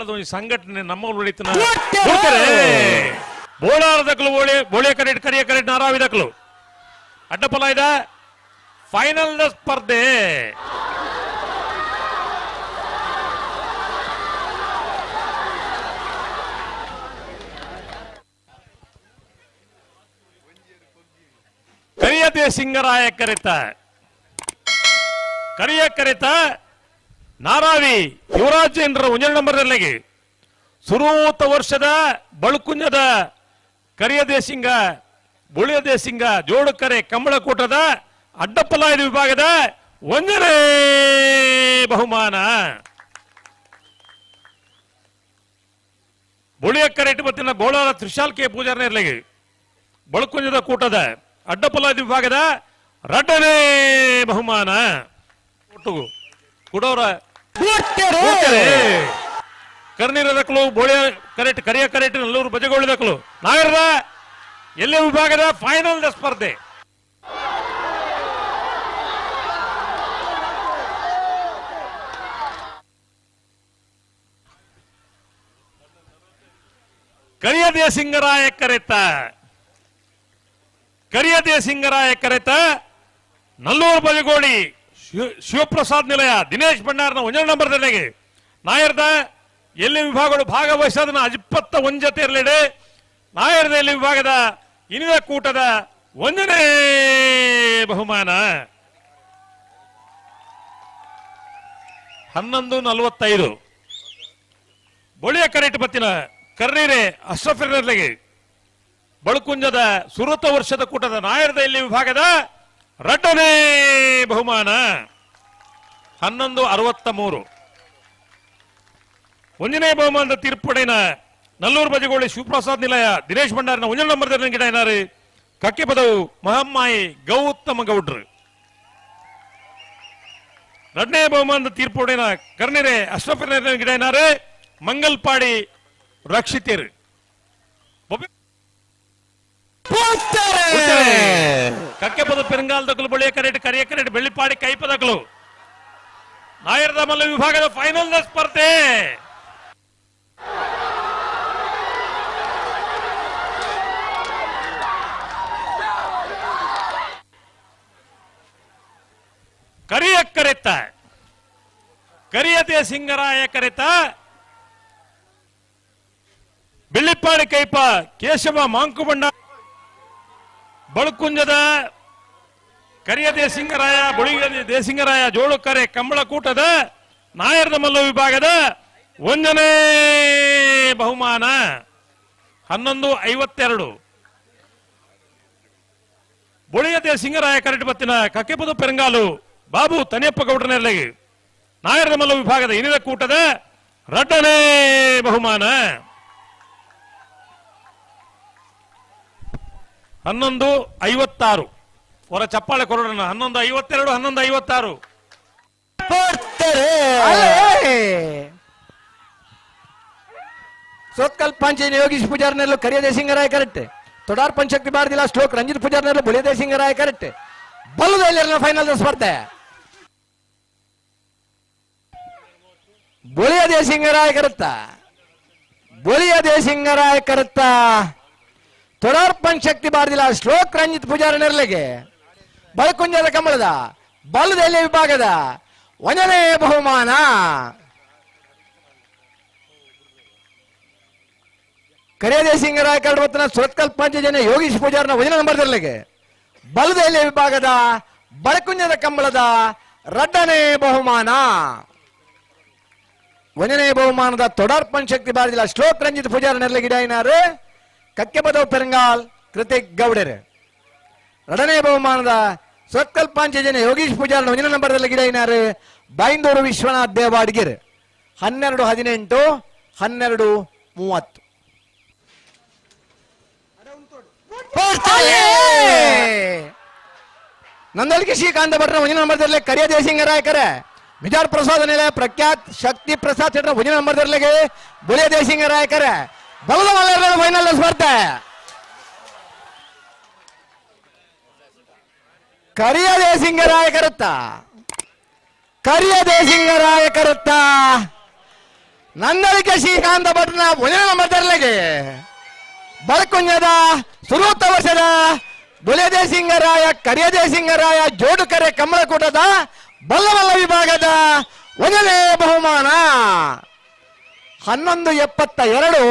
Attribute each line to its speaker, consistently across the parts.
Speaker 1: ಕೈತಲ್ದ ಒಂಜಿ ಸಂಘಟನೆ ನಮ್ಮ ಉಳಿತನ ಬೋಳಾರ ದಕ್ಕಲು ಬೋಳಿಯ ಕರೆಟ್ ಕರಿಯ ಕರೆಟ್ ನಾರಾವಿ ದಕ್ಕಲು ಅಡ್ಡಪಲ ಇದೆ ಫೈನಲ್ the ಸ್ಪರ್ಧೆ. ಕರಿಯದೆ ಸಿಂಗರಾಯ ಕರೆತ ಕರಿಯ ಕರೆತ ನಾರಾವಿ ಯುವರಾಜೇಂದ್ರ ಒಂಜಲ್ ನಂಬರ್ದಲ್ಲಿಗೆ ಸುರೂತ ವರ್ಷದ ಬಳುಕುಂಜದ ಕರಿಯ ದೇಸಿಂಗ ಬುಳಿಯ ದೇಸಿಂಗ ಜೋಡುಕರೆ ಕಂಬಳಕೂಟದ ಅಡ್ಡಪ್ಪಲಾಯದ ವಿಭಾಗದ ಒಂದನೇ ಬಹುಮಾನ. ಬುಳಿಯ ಕರೆಟ್ ಬತ್ತಿನ ಬೋಳಾರ ತ್ರಿಶಾಲ್ಕೆ ಪೂಜಾರನೇರ್ಲಿಗೆ ಬಳುಕುಂಜದ ಕೂಟದ ಅಡ್ಡಪಲಾದ ವಿಭಾಗದ ರಡ್ಡನೇ ಬಹುಮಾನ. ಒಟ್ಟುಗು ಕುಡೋರ ಕರ್ನೀರ ದಕ್ಕಲು ಬೋಳಿಯ ಕರೆಟ್ ಕರಿಯ ಕರೆಟ್ ನಲ್ಲೂರು ಬಜಗೋಳಿ ದಕ್ಕಲು ನಾಗರದ ಎಲ್ಲೇ ವಿಭಾಗದ ಫೈನಲ್ the ಸ್ಪರ್ಧೆ. ಕರಿಯದೇ ಸಿಂಗರಾಯ ಕರೆತ ಕರಿಯದೇ ಸಿಂಗರಾಯ ಕರೆತ ನಲ್ಲೂರು ಬಜಗೋಳಿ ಶಿವಪ್ರಸಾದ್ ನಿಲಯ ದಿನೇಶ್ ಭಂಡಾರನ ಒಂಜ ನಂಬರ್ ದಲ್ಲಿಗೆ ನಾಯರ್ದ ಎಲ್ಲಿ ವಿಭಾಗಗಳು ಭಾಗವಹಿಸೋದನ್ನ ಅಜಿಪ್ಪತ್ತ ಒಂಜತೆ ಇರಲಿಡೆ ನಾಯರ್ದ ಎಲ್ಲಿ ವಿಭಾಗದ ಇನಿದ ಕೂಟದ ಒಂದನೇ ಬಹುಮಾನ 11:45. ಬೊಳಿಯ ಕರೆಟ್ ಬತ್ತಿನ ಕರ್ನೀರೆ ಅಶ್ರಫಿರ್ನರ್ಲಿಗೆ ಬಳುಕುಂಜದ ಸುರತ ವರ್ಷದ ಕೂಟದ ನಾಯರ್ದ ಎಲ್ಲಿ ವಿಭಾಗದ ರಡ್ಡನೇ ಬಹುಮಾನ 11:63. ಒಂದನೇ ಬಹುಮಾನದ ತೀರ್ಪುಡೆನ ನಲ್ಲೂರು ಬಜಗೋಳಿ ಶಿವಪ್ರಸಾದ್ ನಿಲಯ ದಿನೇಶ್ ಭಂಡಾರಿನ ಒಂಜನ ನಂಬರ್ ಗಿಡ ಏನಾರು ಕಕ್ಕೆ ಪದವು ಮಹಮ್ಮಾಯಿ ಗೌತಮ ಗೌಡ್ರು. ಎರಡನೇ ಬಹುಮಾನದ ತೀರ್ಪುಡೆನ ಕರ್ನೇರೆ ಅಶ್ರಫಿನ ಗಿಡ ಏನಾರು ಮಂಗಲ್ಪಾಡಿ ರಕ್ಷಿತೇರು. ಕಕ್ಕೆ ಪದ ಪೆರಂಗಾಲ್ ದಕ್ಕಲು ಬಳಿಯ ಕರೆಟ್ ಕರಿಯ ಕರೆಟ್ ಬೆಳ್ಳಿಪಾಡಿ ಕೈಪದಕಲು ನಾಯರದ ಮಲ್ಲ ವಿಭಾಗದ ಫೈನಲ್ ಸ್ಪರ್ಧೆ. ಕರಿಯ ಕರೆತ ಕರಿಯತೆ ಸಿಂಗರಾಯ ಕರೆತ ಬೆಳ್ಳಿಪಾಡಿ ಕೈಪ ಕೇಶವ ಮಾಂಕುಬಂಡ ಬಳುಕುಂಜದ ಕರಿಯ ದೇಸಿಂಗರಾಯ ಬುಳಿಗ ದೇಸಿಂಗರಾಯ ಜೋಳುಕರೆ ಕಂಬಳಕೂಟದ ನಾಯರದ ಮಲ್ಲ ವಿಭಾಗದ ಒಂದನೇ ಬಹುಮಾನ 11:52. ಬುಳಿಯ ದೇಸಿಂಗರಾಯ ಕರೆಟ್ ಬತ್ತಿನ ಕಕ್ಕೆಪದ ಪೆರಂಗಾಲು ಬಾಬು ತನಿಯಪ್ಪ ಗೌಡ್ರನೆಲ್ಲಿಗೆ ನಾಯರದ ಮಲ್ಲ ವಿಭಾಗದ ಇನಿದ ಕೂಟದ ರಡ್ಡನೇ ಬಹುಮಾನ 11:56. ಹೊರ ಚಪ್ಪಾಳೆ ಕೊರೋಣ. 11:52 11:56.
Speaker 2: ಸೋತ್ಕಲ್ ಪಂಚ ಯೋಗೀಶ್ ಪೂಜಾರ್ನೆಲ್ಲ ಕರಿಯ ದೇಸಿಂಗರಾಯ ಕರೆಕ್ಟ್. ತೊಡಾರ್ ಪಂಚಶಕ್ತಿ ಬಾರದಿಲ್ಲ ಶ್ಲೋಕ್ ರಂಜಿತ್ ಪೂಜಾರ್ನೆಲ್ಲ ಬುಳಿಯ ದೇಸಿಂಗರಾಯ ಕರೆಕ್ಟ್. ಬಲ್ಲದ ಫೈನಲ್ ಸ್ಪರ್ಧೆ ಬುಳಿಯ ದೇಸಿಂಗರಾಯ ಕರುತ್ತ ಬುಳಿಯ ದೇಸಿಂಗರಾಯ ಕರುತ್ತ ತೊಡಾರ್ ಪಂಚಶಕ್ತಿ ಬಾರದಿಲ್ಲ ಶ್ಲೋಕ್ ರಂಜಿತ್ ಪೂಜಾರನೆರ್ಲೆಗೆ ಬಳಕುಂಜದ ಕಮಲದ ಬಲ್ಲದೆಲೆ ವಿಭಾಗದ ಒಂದನೇ ಬಹುಮಾನ. ಕರಿಯದೇ ಸಿಂಗರಾಯ ಕರಡ್ವತ್ತನ ಸುರತ್ಕಲ್ ಪಂಚಜನ ಯೋಗೀಶ್ ಪೂಜಾರನ ಒಂದನೇ ನಂಬರ್ದಲ್ಲಿಗೆ ಬಲದೆಲೆ ವಿಭಾಗದ ಬಳಕುಂಜದ ಕಂಬಳದ ರಡ್ಡನೇ ಬಹುಮಾನ. ಒಂದನೇ ಬಹುಮಾನದ ತೊಡಾರ್ ಪಂಚಶಕ್ತಿ ಬಾರದಿಲ್ಲ ಶ್ಲೋಕ್ ರಂಜಿತ್ ಪೂಜಾರ ನೆರಳಿಗಿಡಾಯಿನಾರು ಕಕ್ಕೆಪದವ್ ಪೆರಂಗಾಲ್ ಕೃತಿಕ್ ಗೌಡರ್. ಎರಡನೇ ಬಹುಮಾನದ ಸುರತ್ಕಲ್ ಪಂಚಜನ ಯೋಗೀಶ್ ಪೂಜಾರನ ಒಂದನೇ ನಂಬರ್ದಲ್ಲಿ ಗಿಡಾಯಿನಾರು ಬೈಂದೂರು ವಿಶ್ವನಾಥ್ ದೇವಾಡ್ಗಿರ್. 12:18 12:30. ನಂದಳಿಕೆ ಶ್ರೀಕಾಂತ ಭಟ್ರ ಒಂದನೇ ನಂಬರ್ದಲ್ಲಿ ಕರಿಯ ದೇಸಿಂಗರಾಯಕರ ವಿಜಾರ್ ಪ್ರಸಾದ್ ನಿಲಯ ಪ್ರಖ್ಯಾತ್ ಶಕ್ತಿ ಪ್ರಸಾದ್ ಶೆಟ್ಟರ ಒಂದನೇ ನಂಬರ್ದಲ್ಲಿಗೆ ಬುಳಿಯ ದೇಸಿಂಗರಾಯಕರ ಬಲದ ಮಲ್ಲರ ಫೈನಲ್ ಸ್ಪರ್ಧೆ. ಕರಿಯ ದೇಸಿಂಗರಾಯಕರತ್ತ ಕರಿಯ ದೇಸಿಂಗರಾಯಕರತ್ತ ನಂದಳಿಕೆ ಶ್ರೀಕಾಂತ ಭಟ್ನ ಒಂಜನೇ ನಂಬರ್ ದರ್ಲೆಗೆ. ಬಳಕುಂಜದ ಸುರೂತ ವರ್ಷದ ಬುಲೆದೆ ಸಿಂಗರಾಯ ಕರಿಯದೆ ಸಿಂಗರಾಯ ಜೋಡುಕರೆ ಕಮಲಕೂಟದ ಬಲ್ಲವಲ್ಲ ವಿಭಾಗದ ಒಂದನೇ ಬಹುಮಾನ. 11.72,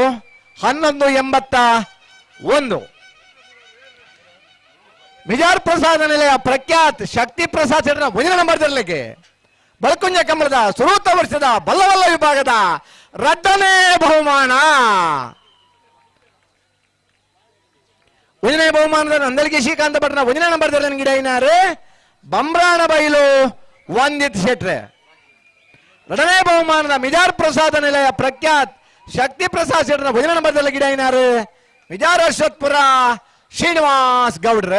Speaker 2: 11.81. ಮಿಜಾರ್ ಪ್ರಸಾದ ನಿಲಯ ಪ್ರಖ್ಯಾತ್ ಶಕ್ತಿ ಪ್ರಸಾದ್ ಶೆಟ್ಟರ ಒಂದನೇ ನಂಬರ್ ದರ್ಲೆಗೆ. ಬಲಕುಂಜ ಕಮಲದ ಸುರೂತ ವರ್ಷದ ಬಲ್ಲವಲ್ಲ ವಿಭಾಗದ ರಡ್ಡನೇ ಬಹುಮಾನ. ಒಂದನೇ ಬಹುಮಾನದ ನಂದಳಿಗೆ ಶ್ರೀಕಾಂತ ಭಟ್ನ ಒಂದನೇ ನಂಬರ್ ಗಿಡ ಬಂಬ್ರಾಣ ಬೈಲು ವಂದಿತ್ ಶೆಟ್ರೆ. ಎರಡನೇ ಬಹುಮಾನದ ಮಿಜಾರ್ ಪ್ರಸಾದ ನಿಲಯ ಪ್ರಖ್ಯಾತ್ ಶಕ್ತಿ ಪ್ರಸಾದ್ ಶೆಟ್ಟರ ಒಂದನೇ ನಂಬರ್ ಗಿಡ ಮಿಜಾರ್ ಅಶ್ವತ್ಪುರ ಶ್ರೀನಿವಾಸ್ ಗೌಡ್ರ.